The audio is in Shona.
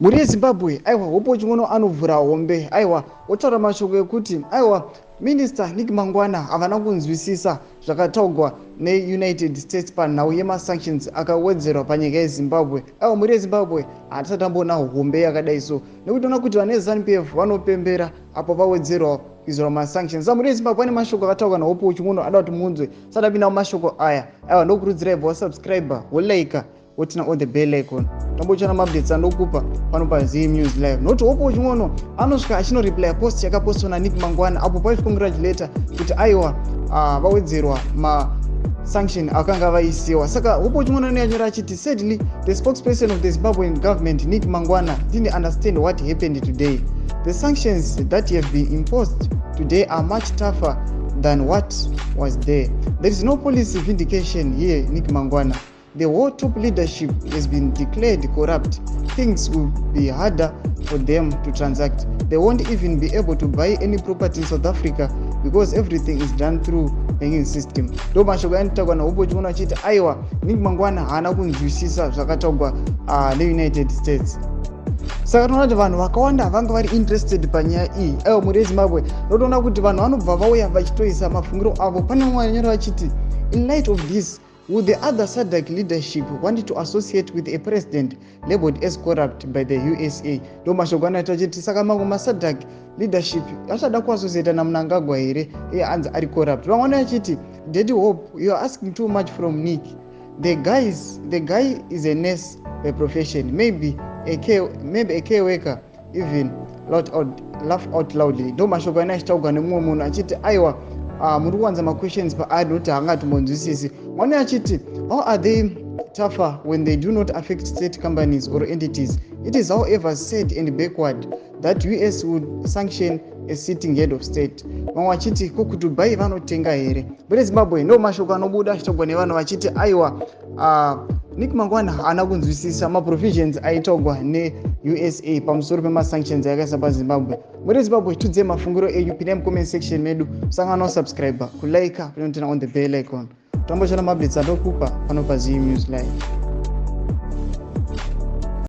Mhuri yeZimbabwe, aiwa, Hopewell Chin'ono anovhura hombe, aiwa, otaura mashoko ekuti, aiwa, Minister Nick Mangwana havana kunzwisisa zvakataurwa neUnited States panhau yemasanctions akawedzerwa panyika yeZimbabwe. Aiwa, mhuri yeZimbabwe, hatisati tamboona hombe yakadai so, nekuti toona kuti vane ZANU PF vanopembera apo vawedzerwa kuizirwa masanctions. Sa mhuri yeZimbabwe, pane mashoko akataurwa naHopewell Chin'ono ada kuti munzwe. Sati apinda mumashoko aya, aiwa, ndokurudzirai bva wasubscribe, wolike, woturn on the bell icon, tambochana maupdates andokupa pano paZim News Live. Nokuti Hopewell Chin'ono anosvika achinoreply post yakapostwa naNick Mangwana apo paizvicongratulata kuti, aiwa, vawedzerwa masanction akanga vaisiwa. Saka Hopewell Chin'ono anoyanyora achiti, "Sadly, the spokesperson of the Zimbabwean government, Nick Mangwana, didn't understand what happened today. The sanctions that have been imposed today are much tougher than what was there. There is no policy vindication here, Nick Mangwana. The whole top leadership has been declared corrupt. Things will be harder for them to transact. They won't even be able to buy any property in South Africa because everything is done through banking system." Ndo mashoko anotaurwa naHopewell Chin'ono achiti, aiwa, Nick Mangwana haana kunzwisisa zvakataurwa neUnited States. Saka tinoona kuti vanhu vakawanda vanga vari interested panyaya iyi. Aiwa, mhuri yeZimbabwe, notoona kuti vanhu vanobva vauya vachitoisa mafungiro avo. Pane vamwe vanyora vachiti, "In light of this, would the other SADC leadership want to associate with a president labeled as corrupt by the USA?" Ndo mashoko anoita achiti, saka mamwe maSADC leadership achada kuassociata naMnangagwa here, iye anzi ari corrupt? Vamwe vachiti, "Daddy Hope, you are asking too much from Nick. The guy is a nurse by profession, maybe a care worker even." Laugh out loudly. Ndo mashoko ane achitaurwa nemumwe munhu achiti, aiwa, muri kuwanza maquestions paari nokuti haangatombonzwisisi. Mwana achiti, "How are they tougher when they do not affect state companies or entities? It is, however, sad and backward that US would sanction a sitting head of state." Vamwe vachiti, "Ko kuDubai vanotenga here?" Mune Zimbabwe, ndo mashoko anobuda achitaurwa nevanhu vachiti, aiwa, Nick Mangwana haana kunzwisisa maprovisions aitaurwa neUSA pamusoro pemasanctions akaisa paZimbabwe. Muri Zimbabwe, tiudzei mafungiro enyu, pindai mucomment section medu, musangana kusubscribe, kulike, kunoturn on the bell icon, tambochana maupdates andokupa pano paZim News Live.